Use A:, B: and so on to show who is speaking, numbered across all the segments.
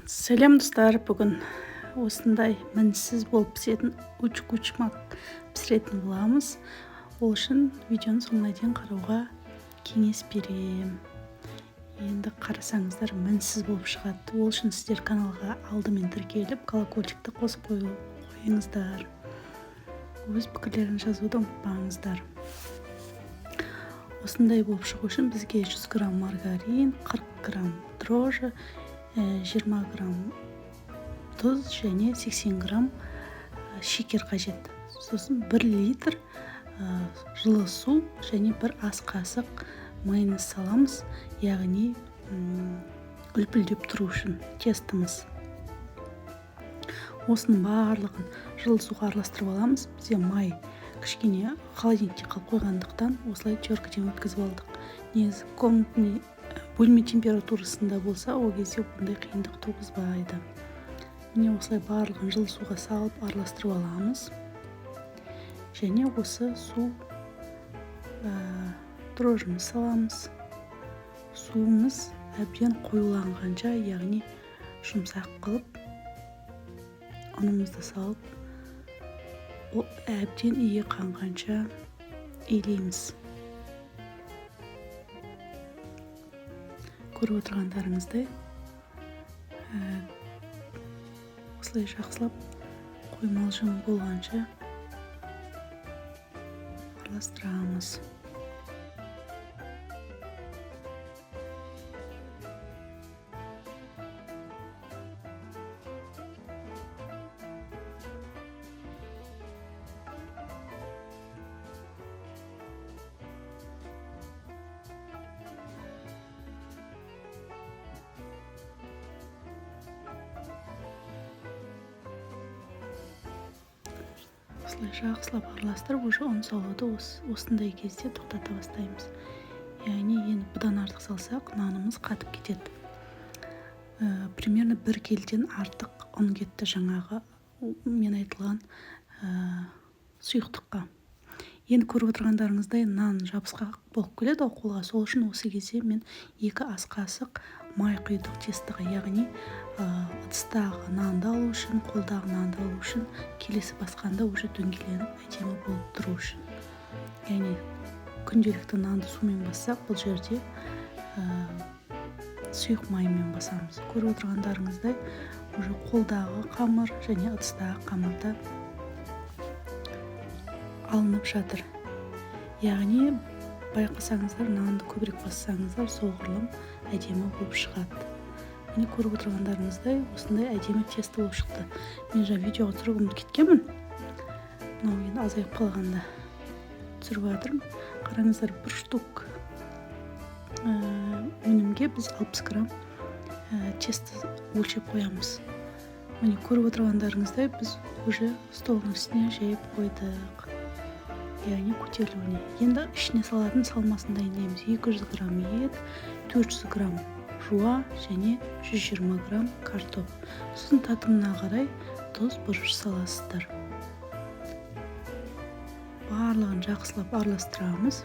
A: Сәлем, достар! Бүгін осындай мінсіз болып пісетін өчпочмак пісіретін боламыз. Ол үшін видеоның соңына дейін қарауға кеңес беремін. Енді қарасаңыздар, мінсіз болып шығады. Ол үшін сіздер каналға алдымен тіркеліп, колокольчикті қосып қойыңыздар. Өз пікірлеріңізді жазуды ұмытпаңыздар. Осындай болып шығу үшін бізге 100 грамм маргарин, 40 грамм дрожжи, 20 грамм тұз және 80 грамм шекер қажет. Сосын 1 литр жылы су және 1 ас қасық майонез саламыз, яғни үлпілдеп тұру үшін тестіміз. Осының барлығын жылы суға араластырып аламыз. Бізде май кішкене холодильникте қалып қойғандықтан, осылай теркіден өткізіп алдық. Негізі комнатный, бөлме температурасында болса, ол кезде бұндай қиындық туғызбайды. Міне, осылай барлығын жылы суға салып араластырып аламыз. Және осы су, дрожжіні саламыз. Суымыз әбден қоюланғанша, яғни жұмсақ қылып, ұнымызды салып, ол әбден иі қанғанша илейміз. Көріп отырғандарыңыздай, осылай жақсылап қоймалжың болғанша араластырамыз. Осылай жақсылап араластырып, уже ұн салуды осындай кезде тоқтата бастаймыз. Яғни енді бұдан артық салсақ, нанымыз қатып кетеді. Примерно 1 келіден артық ұн кетті жаңағы мен айтылған сұйықтыққа. Енді көріп отырғандарыңыздай, нан жабысқақ болып келеді ғой қолға. Сол үшін осы кезде мен 2 ас қасық май құйдық тестоға, яғни ыдыстағы нанды алу үшін, қолдағы нанды алу үшін, келесі басқанда уже дөңгеленіп әдемі болып тұру үшін. Яғни күнделікті нанды сумен бассақ, бұл жерде сұйық маймен басамыз. Көріп отырғандарыңыздай, уже қолдағы қамыр және ыдыстағы қамырда алынып жатыр. Яғни байқасаңыздар, нанды көбірек бассаңыздар, соғұрлым әдемі болып шығады. Міне, көріп отырғандарыңыздай, осындай әдемі тесто болып шықты. Мен жаңа видеоға түсіруге ұмытып кеткенмін. Мынау енді азайып қалғанда түсіріп жатырмын. Қараңыздар, бір штук өнімге біз 60 грамм тесто өлшеп қоямыз. Міне, көріп отырғандарыңыздай, біз уже столдың үстіне жайып қойдық, яғни көтерілуіне. Енді ішіне салатын салмасын дайындаймыз. 200 грамм ет, 400 грамм жуа және 120 грамм картоп. Сосын татымына қарай тұз, бұрыш саласыздар. Барлығын жақсылап араластырамыз.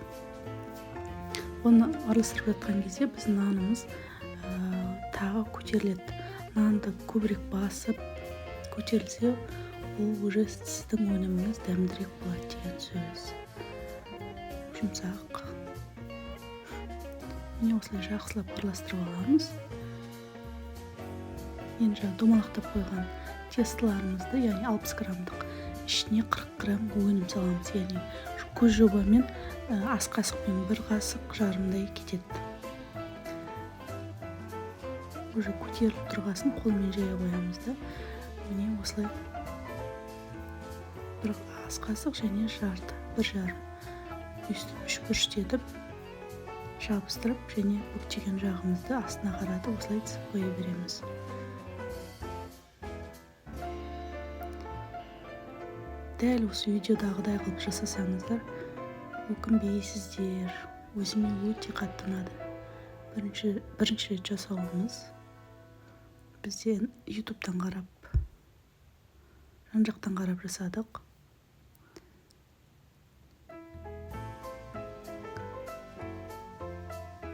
A: Оны араластырып жатқан кезде біздің нанымыз тағы көтеріледі. Нанды көбірек басып көтерілсе, ол уже сіздің өніміңіз дәмдірек болады деген сөз. Жұмсақ. Міне, осылай жақсылап араластырып аламыз. Енді жаңа домалақтап қойған тестоларымызды, яғни 60 граммдық, ішіне 40 грамм өнім саламыз. Яғни көз жобамен, ас қасықпен бір қасық жарымдай кетеді. Уже көтеріліп тұрғасын қолмен жая қоямыз да. Міне, осылай бір ас қасық және жарты, бір жарым, өйстіп үш бұрыштетіп жабыстырып, және бүктеген жағымызды астына қаратып, осылай тізіп қоя береміз. Дәл осы видеодағыдай қылып жасасаңыздар, өкінбейсіздер. Өзіме өте қатты ұнады. Бірінші рет жасауымыз. Бізде ютубтан қарап, жан-жақтан қарап жасадық.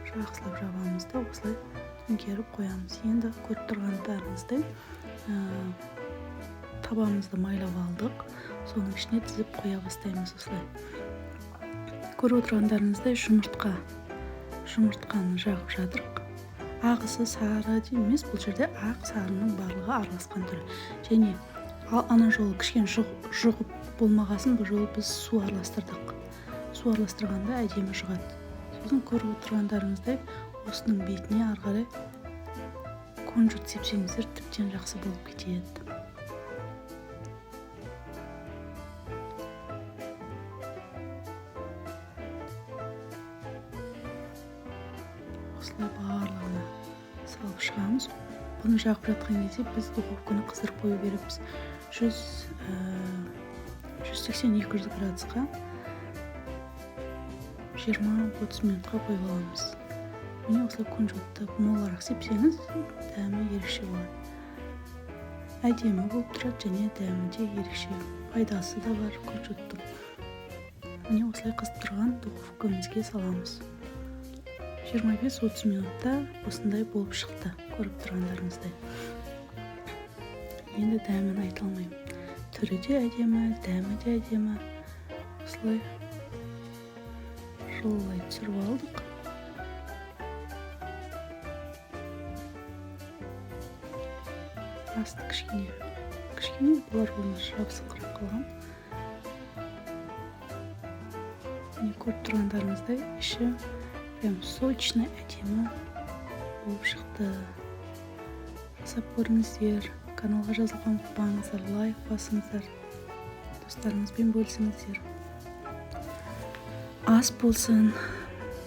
A: Жақсылап жабамыз да, осылай Төңкеріп қоямыз. Енді көріп тұрғандарыңыздай, табамызды майлап алдық, соның ішіне тізіп қоя бастаймыз осылай. Көріп отырғандарыңыздай, жұмыртқаны жағып жатырық. Ағысы сары емес, бұл жерде ақ сарының барлығы араласқан түрі. Және ал ана жолы кішкене жұғып болмағасын, бұл жолы біз су араластырдық. Су араластырғанда әдемі жұғады. Сосын көріп отырғандарыңыздай, осының бетіне ары қарай кунжут сепсеңіздер, тіптен жақсы болып кетеді. Осылай барлығына салып шығамыз. Бұны жағып жатқан кезде біз духовканы қыздырып қою керекпіз. 180-200 градусқа 20-30 минутқа қойып аламыз. Міне, осылай кунжутты молырақ сепсеңіз, дәмі ерекше болады. Әдемі болып тұрады және дәмі де ерекше, пайдасы да бар кунжуттың. Міне, осылай қызып тұрған духовкамызге саламыз. 25-30 минутта осындай болып шықты, көріп тұрғандарыңыздай. Енді дәмін айта алмаймын. Түрі де әдемі, дәмі де әдемі. Осылай жылылай түсіріп алдық. Асты кішкене болар болмас жабысыңқырап қалған. Міне, көріп тұрғандарыңыздай, іші прям сочный, әдемі болып шықты. Жасап көріңіздер, каналға жазылуға ұмытпаңыздар, лайк басыңыздар, достарыңызбен бөлісіңіздер. Ас болсын,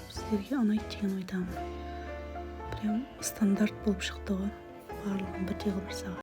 A: сіздерге ұнайды деген ойдамын. Прям стандарт болып шықты ғой, барлығын бірдей қылып жасаған.